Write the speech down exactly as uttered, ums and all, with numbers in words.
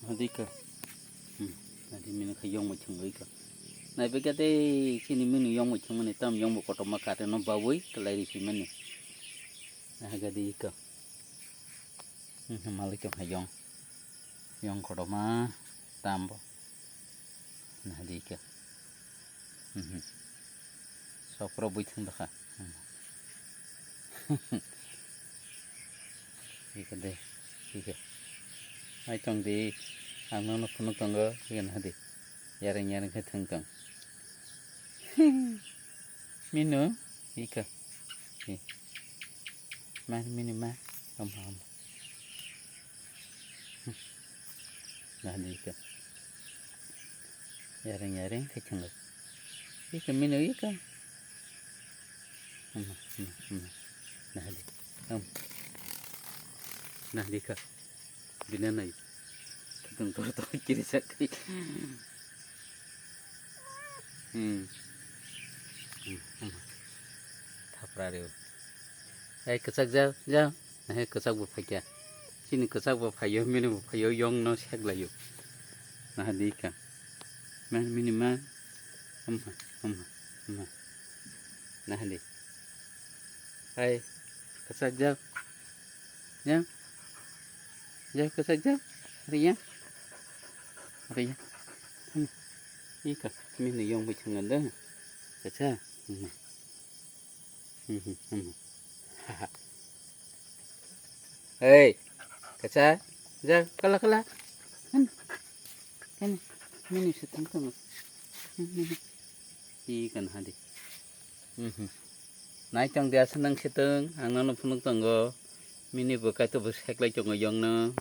Dika. Hmm. Adi mini kha yong muchung oi ka. Nai beka tei chini mini yong muchung mani tam yong bo kotorma kate no bawi kalai ri si mani. Nahaga dika. Hmm, malik tong ha yong. Yong kotorma tam bo. Nahadi ka. Mhm. Sokro bui thang dakha. Mhm. Ika de, ika. Ai tong di, ang nono phunuk tongo, ika nahadi. Yareng yareng khe thang tong. Minu, ika. I. Ma, mini ma. Om, om. Nahadi ika. Yareng yareng khe thang. Ika minu ika. Ama, ama, ama. Nahadi. Am. Nahadi ka. Bina nai. Kitung tor tor kiri sak. Hmm. Hmm, ama. Thapra reo. Ai, kwchak jao, jao. Nahe kwchak bo phaikya. Chini kwchak bo phaio, mini bo phaio, yong no seklaio. Nahadi ka. Man mini ma. Ama, ama, ama. Nahadi. Ai, kwchak jao. Jao. Jao, kwchak jao. Riya. Riya. Ama. Ika, mini yong bo chunga da. Kacha. Ama. Hei, kacha, ja, kala, kala. Kan, kan, mini sitang tong. I kan hadi. Nai tong dia senang sitang, ang nono phunuk tongo. Mini bo kaito bo seklai tongo yong no.